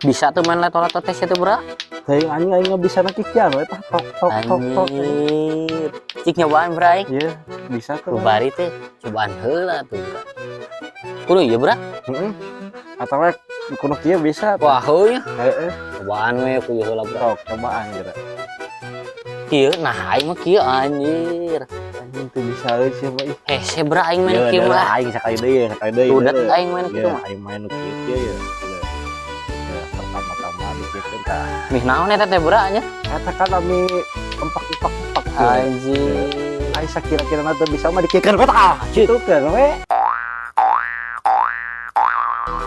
Bisa tuh main lato-lato tes itu, Bro. Teuing anjing, aing mah bisa na kikian we tah, tok tok tok tok. Anjir. Cik nyobaan, Bro, aing. Iya, bisa tuh. Bari teh cobaan heula tuh, Bro. Kudu ieu, Bro. Heeh. Atau we kudu kieu bisa. Wah, heuh. Heeh. Cobaan we kudu heula, Bro. Sok cobaan geura. Kieu nah aing mah kieu anjir. Anjing teu bisa euy sia mah ih. Hese, Bro, aing main Iya, kieu deuleu, mah. Aing sakali deui, sakali deui. Rudet Deuleu. aing main kitu Iya, mah. Aing main nu kieu kieu ya. Deuleu. Ya, pertama-tama dikieun tah. Mih naon eta teh, Bro, nya? Eta kan ami empak empak empak. Anjir. Aing sakira-kira teu bisa mah dikiekeun we tah. Kitu keun we.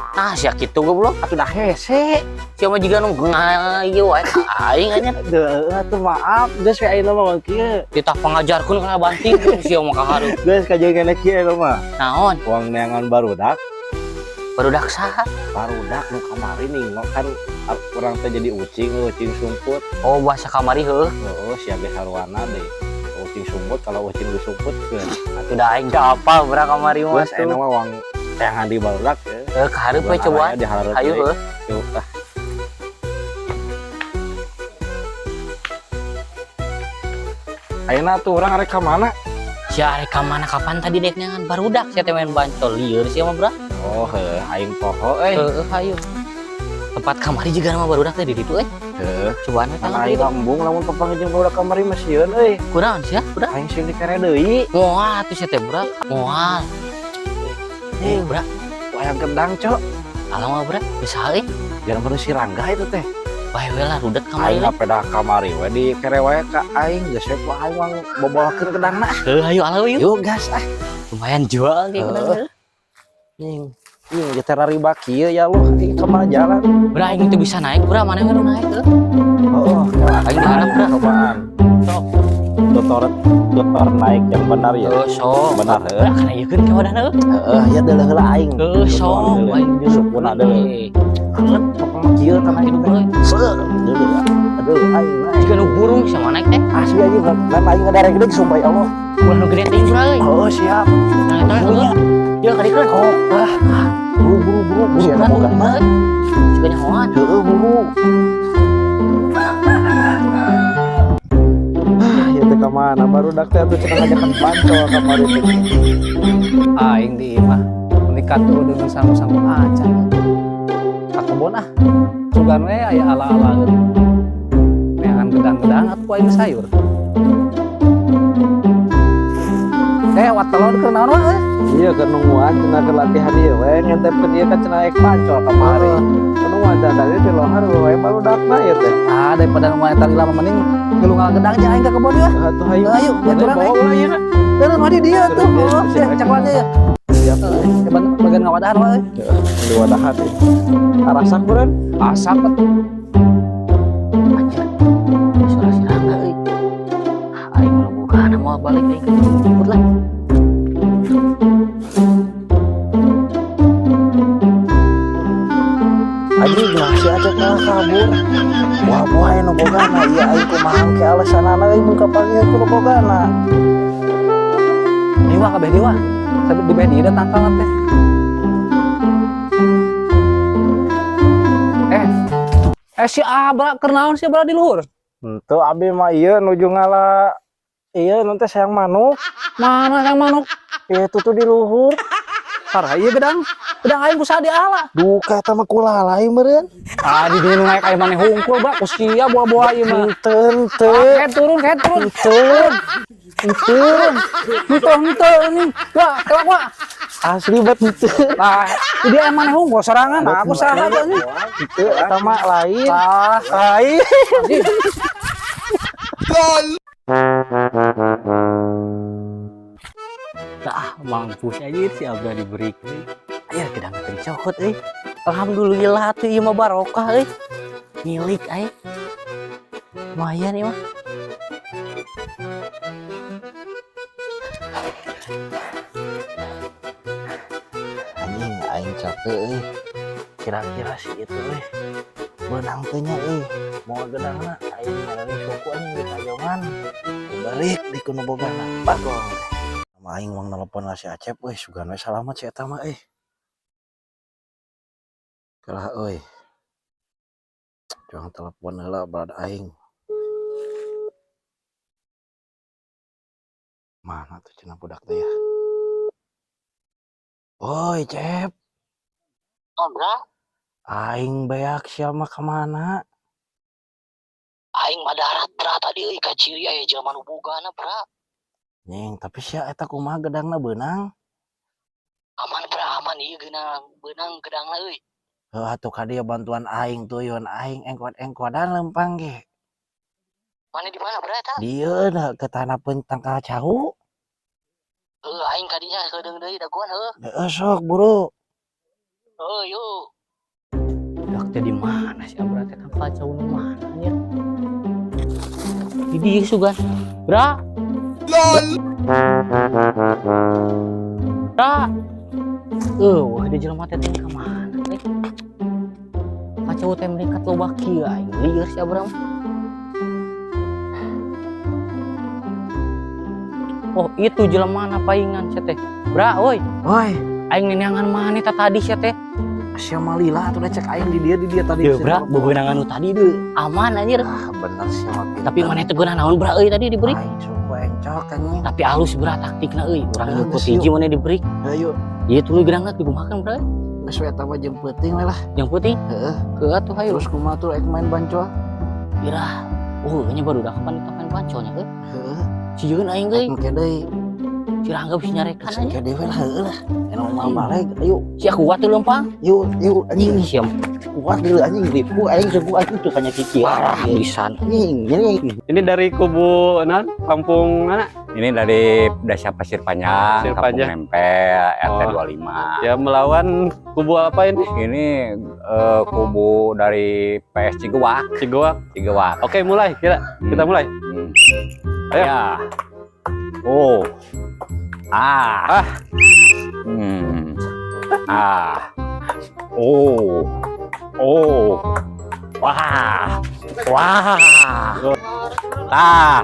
Nah, sia kitu goblok. Atuh dah hese. Sia mah jiga nu ieu wae ka aing anjir. Deuh, atuh maaf, geus we ayeuna mah kieu. Ditah pangajarkeun kana banting sia mah ka hareup. Geus kajeun keneh kieu ayeuna mah. Naon? Uang neangan barudak, Barudak saha? Barudak nu kamari nih, kan urang teh jadi ucing, ucing sumput. Oh, bahasa kamari heuh. Heeh, sia ge sarwana deh. Ucing sumput, kalau ucing disumput keun. Atuh da aing teu apal, Bro, kamari mah Geus ayeuna tuh. mah uang teangan di barudak ya. Heuh, ka hareup we cobaan. Di hareup. Hayu deui. Heuh. Yuk, ah. Ayeuna tuh urang arek ka mana? Sia arek ka mana, kapan tadi dek neangan barudak sia teh main bancol lieur sia mah, Bro. Oh, heuh, aing poho euy. Heuh, hayu. Tempat kamari juga nama barudak teh di ditu euy. Heuh. Cobaan we Kan tangan aing ditu. embung lamun papanggih jeung barudak kamari mah sieun euy. Kunaon sia, Bro? Aing sieun dikere deui. Moal atuh sia teh, Bro. Moal. Eh, Bro, Wayang gedang, Cok. Alam mah, Bro, bisa euy. Jangan perlu si Rangga itu teh. Bae we lah rudet kamari. Aing peda kamari we di kere wae ka aing geus we ku aing wang bobolkeun gedangna. Heuh, hayu alah we yuk. Yuk gas ah. Lumayan jual kayak Heuh. gitu. Nying. Nying geus teh rariba kieu ya Allah, ih kumaha jalan. Bro, aing itu bisa naik, Bro. Mana we nu naik heuh. Oh, Aing diharap, Bro. Cobaan. Sok. Tutor tutor naik yang benar ya. Heuh, sok. Benar Bro, heuh. kana ieu ke wadahna heuh. Heeh, ya deuleuh heula aing. Heuh, sok. Aing Sukuna deuleuh. Kalep Pokoknya kieu tah naik gitu, teh. Bro. Seuh, deuleuh. Aduh, aing naik. Jiga nu burung sama naik teh. Asli anjing kan aing ngadarek gede sumpah ya Allah. Ulah nu gede teh, Bro. Euy. Oh, siap. Nah, eta heuh. Ya kadikeun. Oh, ah. Buru buru buru buru. Bukan, Bukan bukan. Suka nyahoan. Heeh, buru. Ah, ya teh ka mana barudak teh atuh cenah ngajakan bancol kamari teh. Aing di imah menikah tuh dengan sangu-sangu acan ka kebon ah, sugan we aya ala-ala neangan gedang-gedang atuh aing sayur eh watelon keur naon wae. Iya, keur nungguan cenah keur latihan ieu we ngentepkeun ieu kan cenah ek bancol kamari. Keur nungguan cenah tadi di lohar we barudakna ieu teh. Ah, daripada nungguan eta lila mah mending ngeulung gedang aja aing ka kebon ya. Atuh hayu. Ayo, baturan bawa aing. ulah ieu na. Turun mah di dieu tuh. Oh, sia caklannya ya. Siap. Heeh, bagian ngawadahan wae. Di wadahan ieu. Arasak beureun. Asak atuh. Anjir. Suara si Rangga euy. Ah, aing mah bukan mau balik aing ke jemput lah. Anjing lah si Acep malah kabur. Wah, buah nu bogana ieu aing kumaha ke alasanana euy mun kapanggih ku nu bogana. Dewa kabeh dewa. Sampai di beh dieu tangkalan teh. Eh. Eh, si Abra keur naon si Abra di luhur? Henteu, abi mah ieu nuju ngala ieu nu teh sayang manuk. Mana yang manuk? Ieu tuh di luhur. Parah ieu gedang. Gedang aing ku saha diala? Duka eta mah kulalai meureun. Ah, di dieu nu naik aya maneh hungkul, Bra. Ku sia buah-buah ieu mah. Henteu henteu. Ah, kayak turun, kayak turun. Henteu. Henteu. Henteu henteu ini. Wah, kelak wah. Asli bet henteu. Nah, di dia maneh hungkul sorangan. Nah, aku saha tuh ini. Henteu eta mah lain. Ah, Lain. anjing. Ah, mampus aja si Abra diberi. Ayo gedang teh dicokot euy. Alhamdulillah tuh ieu mah barokah euy. Milik aing. Lumayan ieu mah. Anjing aing capek euy. Kira-kira si itu euy. Beunang teh nya euy. Moal gedangna aing marani suku anjing di kajongan. Dibalik di ku nu bogana. Bagong teh. Sama aing wang nelpon lah si Acep euy, sugan we salamat si eta mah euy. Kalah euy. Jangan telepon heula balad aing. Mana tuh cenah budak teh ya? Oi, Cep. Oh, bra. Aing beak sia mah ka mana? Aing mah darat, bra, tadi euy ka ciri aya jelema nu bogana, bra. Nying, tapi sia eta kumaha gedangna beunang? Aman, bra, aman ieu geunang beunang gedangna euy. Heuh atuh ka dieu bantuan aing tuyun aing engkod-engkodan lempang ge. Mana di mana, bra, eta? Dieu ke tanapeun tangkal cau. Heuh, aing kadinya keudeung deui dagoan heuh. Heeh, sok buru. Heuh, yuk. Budak teh di mana sih Abra teh tangkal cau nu mana nya? Di dieu sugan. Bra. Lol. Bra. Wah, di jelema teh teh ka mana teh? Kacau teh meningkat loba kieu aing lieur si Abra mah. Oh, itu jelema na paingan sia teh. Bra, oi. Oi, Aing neneangan maneh tah tadi sia teh. Sia mah lila atuh cek aing di dia tadi. Deu, bra, bebenangan nu tadi deu. Aman anjir. Ah, bener sia mah pintar. Tapi maneh teh geunah naon, bra, euy tadi diberi. Aing suku encok anjing. Tapi halus, bra, taktikna euy. Urang Heuh, ngikut geus, hiji maneh diberi. Hayu, Ieu tuluy gedangna digumahakeun, bra. Geus we eta mah jeung peuting we lah. Yang putih Heeh. ke atuh hayu. Terus kumaha tuh ek main bancol? Irah. Oh, nya baru udah kapan itu main bancolnya euy. Heeh. Sieun aing euy. Engke deui. Si Rangga bisa nyarekan Geus aja. engke deui we lah heueuh lah. Enak mah balik. Ayo, Si kuat tuh lempang. yuk, yuk anjing. Anjing siam. Kuat deui anjing ripu aing suku aing tuh kanya kiki. Parah pisan. Anjing, anjing. Ini dari kubu non kampung mana? Ini dari Desa Pasir Panjang, Pasir Kampung Panjang. Nempel, RT Oh. 25. Ya melawan kubu apa ini? Ini kubu dari PS Cigewak, Cigowak. Cigewak. Oke, mulai. Kita mulai. Ayo. Ya. Oh. Ah. Ah. Hmm. Ah. Oh. Oh. Wah. Wah. Ah.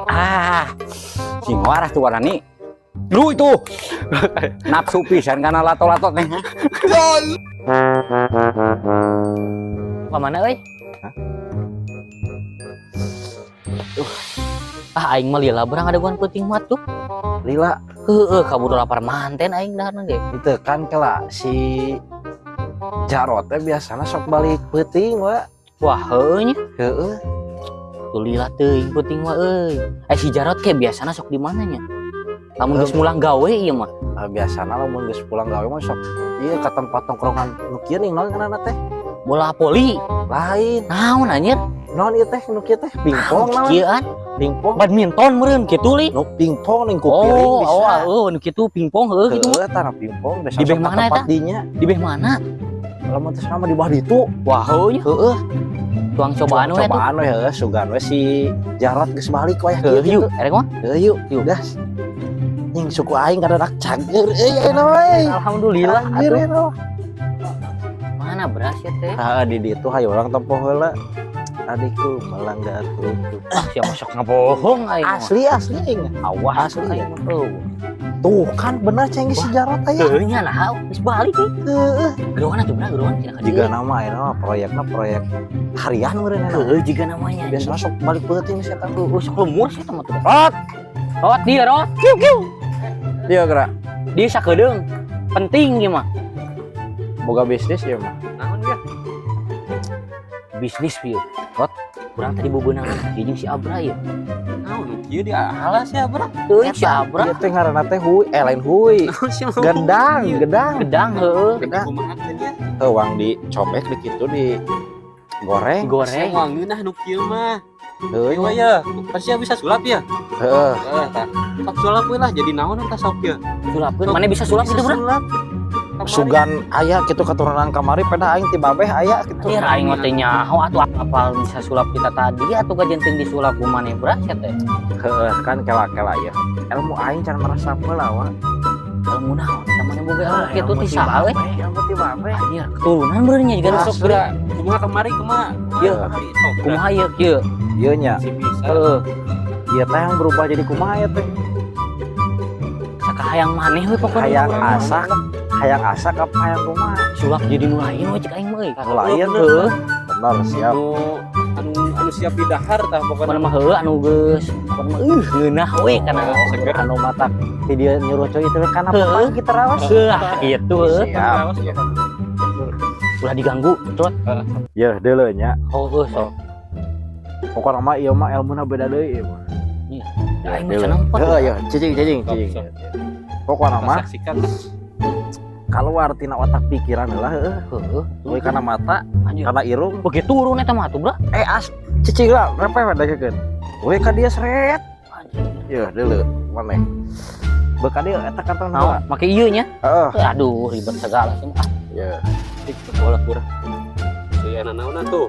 Ah. Sing waras tuh warna. Lu itu. Nafsu pisan kana lato-lato teh. Ka mana euy? Ah aing mah lila berang ada guan peuting mah tuh. Lila, Heueuh kaburu lapar manten aing daharna ge. itu kan kela si Jarot teh biasana sok balik peuting wa. Wah heueuh nya. Heeh. Tuh lila teuing peuting mah euy. Eh si Jarot ke biasana sok di mana nya? Lamun geus mulang gawe ieu mah. Ah, biasana lamun geus pulang gawe mah sok ieu ka tempat tongkrongan nu kieu ning naon ngaranna teh? Bola voli. Lain. Naon anjir? Naon ieu teh nu kieu teh? Pingpong naon? Kieuan Pingpong. badminton meureun kitu li. Nu pingpong ning ku piring Oh, bisa. oh, oh, nu kitu pingpong heueuh kitu. Heeh, tanah pingpong biasa Di sok beh ka mana tempat eta? dinya. Di beh mana? Lamun teh sama di bawah ditu. Wah heueuh nya. Heeh, Tuang cobaan we atuh. cobaan we heueuh sugan we si Jarot geus balik wayah kieu Heueuh gitu. yuk, erek mah. Heueuh yuk, yuk gas. Nying suku aing kadadak cager euy ayeuna we. Alhamdulillah Cager atuh. ayeuna. Mana beras ya teh? Ah, di ditu hayu urang tempoh heula. Adikku melanggar hukum. Ah, siapa sok ngebohong aing mah. Asli asli aing. Awas Asli. aing mah. Tuh. Tuh kan bener ceng si Jarot aya. Heueuh nya nah, geus balik euy. Heeh. Gerowan atuh bra, gerowan cenah ka dieu. Jiga nama ayeuna mah proyekna proyek harian meureun eta. Heueuh jiga namanya. Biasana sok balik peuting si eta. Heueuh sok lemur sih eta mah tuh. Rot. Rot dia rot. Kiu kiu. Dia gerak Dia sakedeung. Penting ieu mah. boga bisnis ya mah. Naon ya? Bisnis ieu. Rot, kurang tadi bebeunangan jeung si Abra ieu. Naon nu kieu dia halas ya, Bro. Teuing si Abra Ieu teh ngaranna teh huy, eh lain huy. Gedang, gedang. gedang heueuh. Gedang. Kumaha teh dia? Heuang dicobek di kitu di goreng. Digoreng. Wangeunah nu kieu mah. Heueuh Ieu ya, pasti bisa sulap ya. Heeh. Heeh, tah. Sok sulap we lah jadi naon tah sok ieu. Sulapkeun mana bisa sulap gitu, Bro? Sulap. Sugan aya kitu keturunan kamari peda aing ti babeh aya kitu. Anjir aing mah teh nyaho atuh apal bisa sulap kita tadi atuh kajenting disulap ku maneh bra sia teh. Heeh, kan kela-kela ya. Ilmu aing can meresap heula wa. Ilmu naon eta maneh boga ilmu kitu ti saha we? Ilmu ti babeh. Anjir, keturunan meureun nya jiga nu sok Asli. geura. Kumaha kemari kumaha? Ieu. Kemari, sok, Bra. Kumaha ieu kieu? Ieu nya, Si bisa. Heeh, ieu teh yang berubah jadi kumaha ya teh? sakahayang maneh we pokona. Hayang asak, Hayang asak apa hayang kumaha? Sulap jadi nu lain we cek aing mah euy. Nu lain Heuh. Bener siap. Anu anu anu siap didahar tah pokona Pokona mah heuh anu geus. Pokona mah ngeunah we kana seger. Anu matak ti dia nyuruh coy itu kana Heuh. pepang kita rawas. Heuh, gitu heuh. Siap. Ulah diganggu, trot. Ya, deuleu nya. Heuh sok. Pokona mah ieu mah elmuna beda deui ieu mah. Iya. Ya, Aing mah deuleu. can nempo. Heuh, ya, cicing cicing Sok, cicing. sok. Pokona mah Saksikan. Keluar tina otak pikiran heula heuh. Heuh. Tuluy kana mata, Anjir. kana irung. Begitu turun eta mah tuh, Bro. Eh as cicing lah, repeh we dagekeun. Tuluy ka dia seret. Anjir. Yeuh, deuleu maneh. Beuka dieu eta kantong Naon? heula. Make ieu nya. Heeh. Aduh, ribet segala sih. Ah, Yeuh. Cik bola kurang. Si anak naon tuh.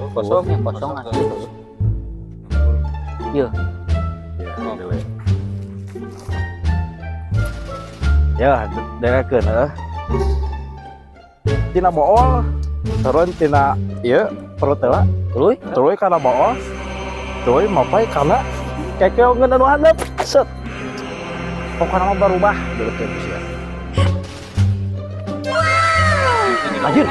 Oh, kosong. Ya, kosong asli. Ya, deuleu. Ya, dengekeun heuh. Tina bool, turun tina ieu perut heula. Tuluy. Tuluy kana bool. Tuluy mapai kana kekeongeun anu handap. Set. Pokona mah barubah deukeun sia. Anjir.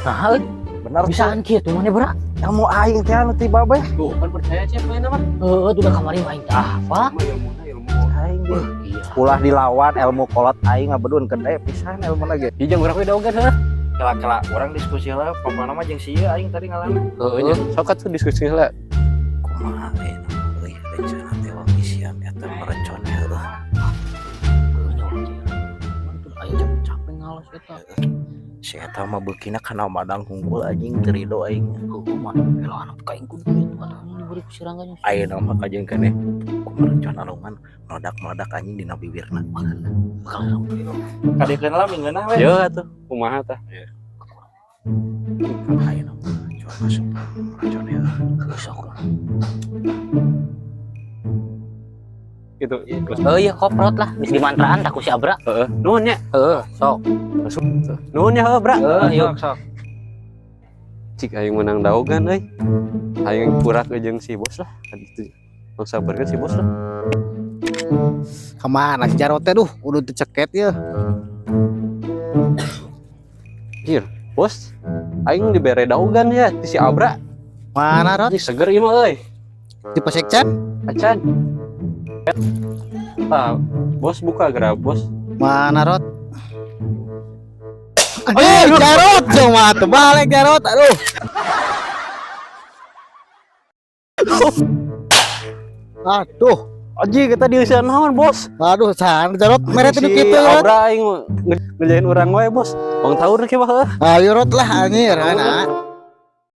Nah, euy, Bener bisaan kieu maneh, Bra. Ilmu aing teh anu ti babeh. Tuh, kan percaya cek main apa? Heuh, udah kamari mah aing teh apa? Ilmu ilmu. Aing ge. Iya. Ulah dilawan ilmu kolot aing ngabedun gede pisan ilmu ge. Ieu jeung urang we daogan heuh. Kela-kela urang diskusi heula pokona mah jeung si ieu aing tadi ngalana. Heuh nya. Sok atuh diskusi heula. Kumaha ayeuna euy rencana teh wong isian eta merecon heueuh. Heuh nya anjir. Tuh aing capek-capek ngalas eta. Si eta mah beukina kana madang hungkul anjing teu rido aing. Heuh mah heula anak ka aing kudu itu atuh diberi ku si Rangganya. Ayeuna mah kajeun keneh ku merecon alungan meledak-meledak anjing dina bibirna. Bakal Kadekeun lah mingeunah we. Yeuh atuh, kumaha tah? Ayeuna mah jual asup merecon heueuh. heuh sok lah. Gitu. Oh iya koprot lah, geus dimantraan tak ku si Abra. Heeh. Nuhun nya. Heuh, sok. Nuhun nya heuh, Bra. Heuh, yuk. Sok. Cik aing menang daogan euy. Aing kurak jeung si bos lah. Kan itu. Bang sabarkeun si bos lah. Kemana si Jarot teh duh, udah terceket ya. Bos, aing dibere daogan ya ti si Abra. Mana Rot? Ih, seger ieu mah euy. Di pasek can? Acan. Ah, bos buka gerak bos. Mana Rot? Aduh, Jarot cuma tuh balik Jarot, aduh. Aduh, Anjing kita diusian naon bos? Aduh, san Jarot mere teh Si kitu Rot. Abra aing ngerjain urang wae bos. Bang tahu kieu mah heuh. Ayo Rot lah anjir, ana.